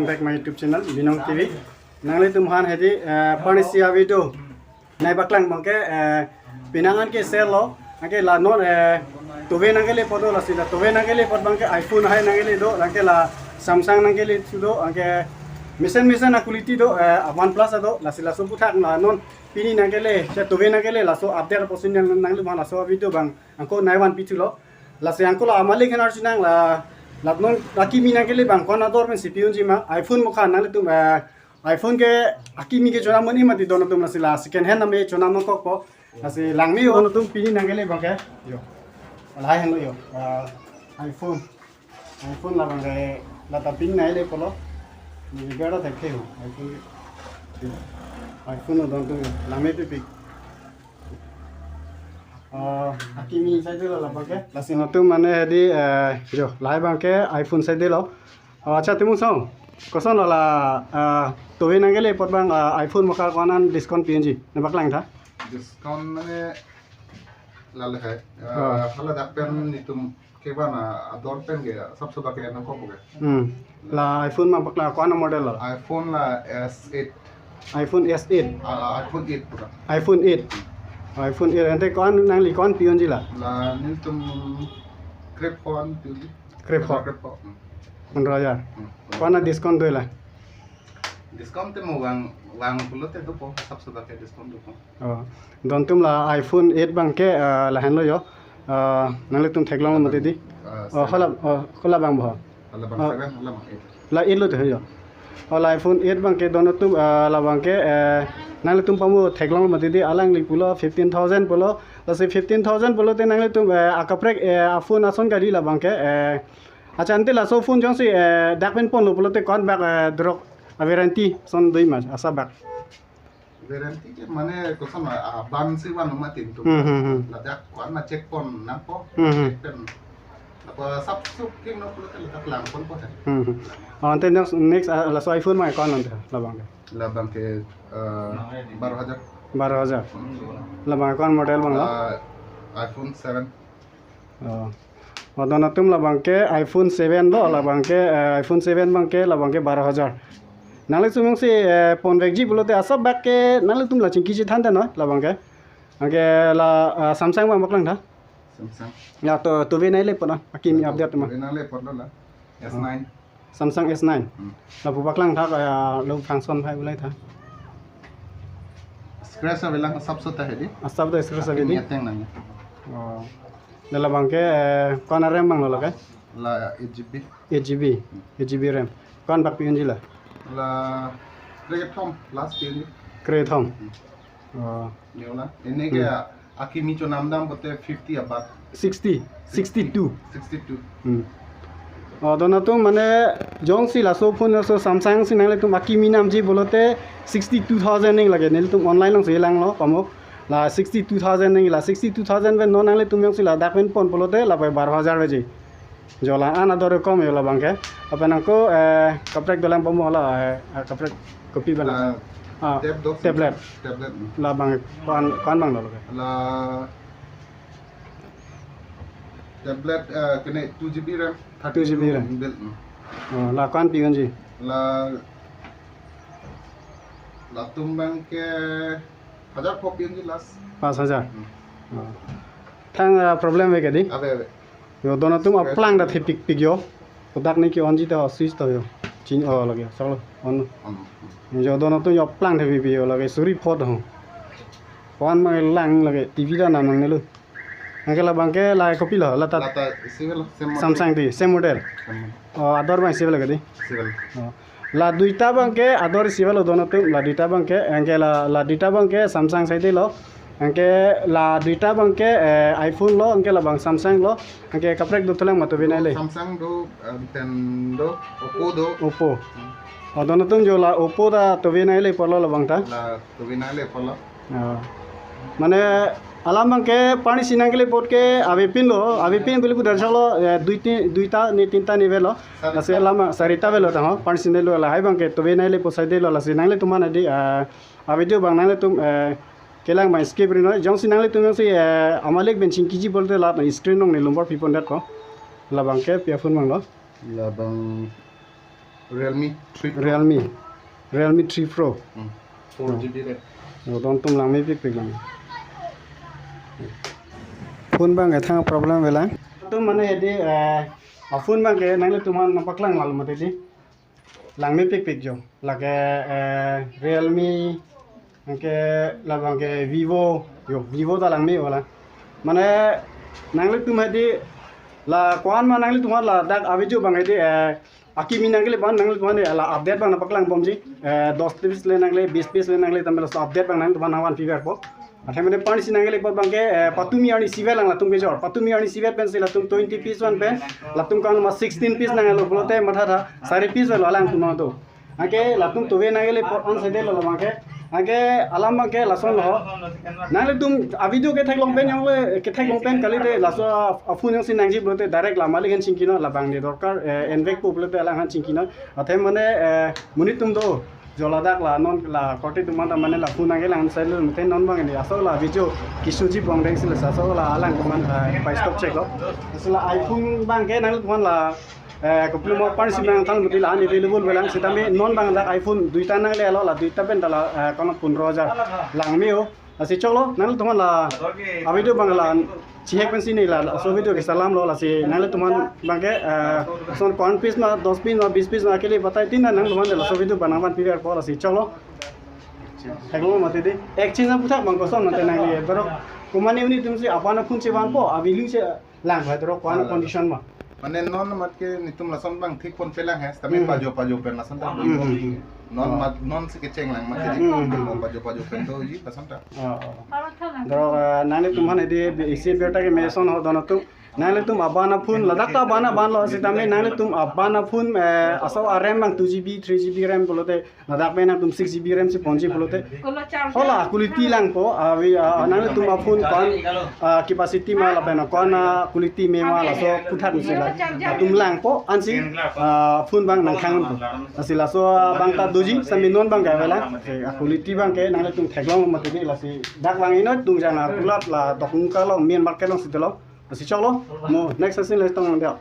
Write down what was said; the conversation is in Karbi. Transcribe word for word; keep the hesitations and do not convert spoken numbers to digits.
Back my YouTube channel, Binong T V. Nanglitum aphan hedi, eh, parnisi a-video nangpaklang abangke, eh, penang anke sale lo, anke la non, eh, tove nangkele apot do, lasi la tove nangkele apot abangke iPhone ahai nangkele do, anke la Samsung nangkele thu do, anke mesen mesen a-quality do, eh, OnePlus do, lasi laso aphuthak la non pini nangkele, che tove nangkele, laso update apotsi nang, nanglitum aphan laso video abang angko nangvanpi thulo. Lasi angko la amalik henar chinang la, la non akimi nangkele abang ko-an ador pensi pi-unji ma, iPhone mokha nanglitum, eh, iPhone ke akimi ke chonam un-e mati don atum, lasi la second hand name chonam nangkokpo. Lasi langme-o don atum pini nangkele abangke. Yo. Lahai henlo yo. Ah, iPhone. iPhone labangke lata pini nangkele apotlo. Ni bera thek thek ho. iPhone. iPhone lo don atum yo. Langme pipik. Ah, akimi saidelo labangke. Lasi nangtum mane hedi, eh, yo, lahai abangke iPhone saidelo. Oh, acha, Timung song. Koson la, ah, tove nangkele apot abang, ah, iPhone mokha ko-an an discount pi-unji? Nangpaklang tha. Discount mane lale hai. Ah, Oh. Hala dak pen netum kevan ador pen ke asapso abangke nangkokpo ke. Hmm. La iPhone ma paklang ko-an model la? iPhone la S eight. iPhone S eight. Ah, iPhone eight pura. iPhone eight. iPhone eight. Ante ko-an nangli ko-an pi-unji la? La netum krep ko-an pi-unji. Krep ko. Krep ko. Hmm. Pondro hajar. Hmm. Ko-an discount do la? Discount te mo vang, vang pulote dopo, asapso abangke discount dopo. Oh. Don atum la iPhone eight abangke, eh, lahenlo yo. Eh, nanglitum theklonglo mati di. Ah, Oh, seven. Hala, oh, hala abang bo. Hala abang Oh. seven, hala abang eight. La eight lo te yo. Oh, la iPhone eight abangke don atum, eh, labangke, eh, nanglitum pamo theklonglo mati di, alangli pulo fifteen thousand pulo. Lasi fifteen thousand pulote nanglitum, eh, akaprek, eh, a-phone ason kali labangke, eh, acha, ante laso phone jongsi, eh, dak pen ponlo pulote ko-an bak, eh, drok a-warranty ason do ma, asap bak? Warranty ke mane koson, ah, ban si van mati netum. Hmm, hmm, hmm. Ladak ko-an ma check pon nangpo. Hmm, hmm. Check pen. Apa sap sup king no pulote ladak lang ponpo hai. Hmm, hmm. Oh, ante next, next, ah, laso iPhone ma ko-an ante labangke? Labangke, eh, baro hajar. Baro hajar. Hmm. Labang ko-an model abang lo? Ah, iPhone seven. Oh. Oh, don atum labangke iPhone seven do, labangke, eh, iPhone seven abangke, labangke baro hajar. Nanglitum jongsi, eh, ponvekji pulote asap bak ke nanglitum la chingki chethan tha no, labangke. Anke la, eh, Samsung abang paklang tha. Samsung. Ya to, tove nangkele apot na, akimi update ma. Tove nangkele apot lo la. S nine. Samsung S nine. Hmm. Lapu paklang tha, eh, lo function hai ulai tha. Scratch avelang asapso ta hedi. Asap ta scratch ave di. Akimi ateng nang. Oh. La labangke, eh, ko-an RAM abang lo lake? La eight G B. Eight G B. Hmm. Eight G B RAM. Ko-an bak pi-unji la? La kre kethom last pi-unji. Kre kethom. Hmm. Oh. Neo la. Ini ke Hmm. akimi chonam dam pote fifty above. Sixty, sixty-two. Sixty-two. Hmm. Oh, don atum mane jongsi laso phone laso Samsung si nanglitum akimi namji pulote sixty-two thousand ning lake, nelitum online alongsi langlo pamuk. La sixty-two thousand ning, la sixty-two thousand pen non nanglitum jongsi ladak pen pon pulote lapu baro hajar veji. Jo la-an ador kom jo labangke. Lapen angko, eh, kaprek dolang pamo la, eh, eh, kaprek kopi bela. La Ah, tab do tablet. Tablet. Labang ko-an, ko-an abang lo lake? La tablet, eh, kene two G B RAM, Two G B RAM. Inbuilt, hmm. Oh, la ko-an pi-unji? La, latum abangke hajar pho pi-unji last. Pas hajar. Hmm. Oh. Thang, ah, problem ave ke di? Ave, ave. Jo don atum aplang ta thepikpik jo. Kodak ne ke-onji ta switch ta jo. Ching o lake. Solo on. On. Jo don atum jo aplang thepikpik jo lake suri phot ho. Ko-an ma lang lake T V ta nangnelo. Anke labangke la kopilo, la ta La ta isi avelo, same model. Samsung di, same model. Same model. Oh, ador abang isi avelo ke di? Isi avelo. Oh. La duita abangke ador isi avelo don atum, la duita abangke, anke la, la duita abangke Samsung side lo, anke la duita abangke, eh, iPhone lo, anke labang Samsung lo, anke kaprek do thulang ma tove nangkele? Samsung do, eh, ten do, Oppo do. Oppo. Hmm. Oh, don atum jo la Oppo ta tove nangkele apotlo labang ta? La tove nangkele apotlo. Oh. Mane alam abangke parnisi nangkele apot ke avepinlo, avepin beli pudar chalo, eh, dui tin, duita ne tinta ne avelo. Sarita. Lasi alam sarita avelo tangho, parnisi nangkele lahai abangke tove nangkele apot side lo, lasi nanglitum mane di, eh, a-video abang nanglitum, eh, kelang abang skip ri noi, jongsi nanglitum jongsi, eh, amalik pen chingkiji pulote la screen along ne number pipon det ko. Labangke pi a-phone abang lo? Labang Realme three Pro. Realme. Realme three Pro. Hmm. Four G B RAM. Yo, don atum langmepikpik lang. Phone abang ke thang problem avelang. Atum mane hedi, eh, a-phone abang ke nanglitum aphan nangpaklang lalo mati di. Langmepikpik jo. Lake, eh, Realme, anke labang ke Vivo, yo, Vivo ta langme wala. Mane nanglitum hedi la ko-an ma nanglitum ladak a-video abang hedi, eh, akimi nangle abang nanglitum la update abang nangpaklang bomji, eh, dos piece le nangle, bis piece le nangle, tame laso update abang nanglitum nangvanpiverpo. Athe mane parsi nangle apot abang ke, eh, patumi arni isivet lang latum kejor. Patumi arni isivet pensi latum twenty piece van pen, latum kang ma sixteen piece nanglo pulote matha tha, sari piece vanlo alangtum do. Anke latum tove nangle apot an sede lo abang ke. Anke alam abang ke lason lo. Nanglitum a-video ketheklong pen jongsi, ketheklong pen kalite laso a-phone jongsi nangji pulote direct la malik aphan chingkinon, labang ne dorkar, eh, envekpo pulote alang aphan chingkinon. Athe mane, eh, monit atum do. Jo ladak la non la korte atum aphan ta mane la phone nangkelang side lo, mate non abang ne laso la video kesuji bong dengsi la laso la alangtum aphan, eh, paistop cheklo. Laso la iPhone abang ke nanglitum aphan la, eh, kopilo mo parsi nangthan mati la an available avelang, sitame non abang dak iPhone duita nanglelo, la duita pen ta la, eh, kono pondro hajar langme-o. Lasi choklo, nanglitum aphan la a-video abang la chihek pensi ne la laso video kesalam lo, lasi nanglitum aphan abang ke, eh, son ko-an piece ma, dos piece ma, bis piece ma kele batai tin nanglitum aphan laso video abang nangvanpiverpo, lasi choklo. Theklong mati di. Exchange aphuthak abang koson mate nangle. Bro, komane monit atumsi aban a-phone chevanpo, a-value si lang hai, toro ko-an condition ma. Mane non mat ke netum lason abang thik ponpelang he, tame Hmm. pajo pajo pen lason ta Hmm, hmm, hmm. Non Ah. mat, non si kecheng lang mat Hmm, hmm, hmm. Pajo pajo pen doji lason ta. Ah, ah. Doro, eh, nanglitum aphan hedi isi birta ke meson ho don atum. Nanglitum aban a-phone, ladak ta aban aban lo, sitame nanglitum aban a-phone, eh, laso a-RAM abang two G B, three G B RAM pulote, ladak pen nangtum six G B RAM si ponji pulote. Hala quality langpo, avi, ah, nanglitum a-phone ko-an, ah, capacity ma lapen ko-an, ah, quality me ma laso aphuthak si la. Atum langpo ansi, ah, phone abang nangkhang po. Lasi laso abang ta doji, sami non abang ke avelang. Si, ah, quality abang ke nanglitum theklong mati di, lasi dak vang inut dungjang a-kulat la dokun kalo main market alongsi dolo. Lasi choklo, mo next session le tong dia.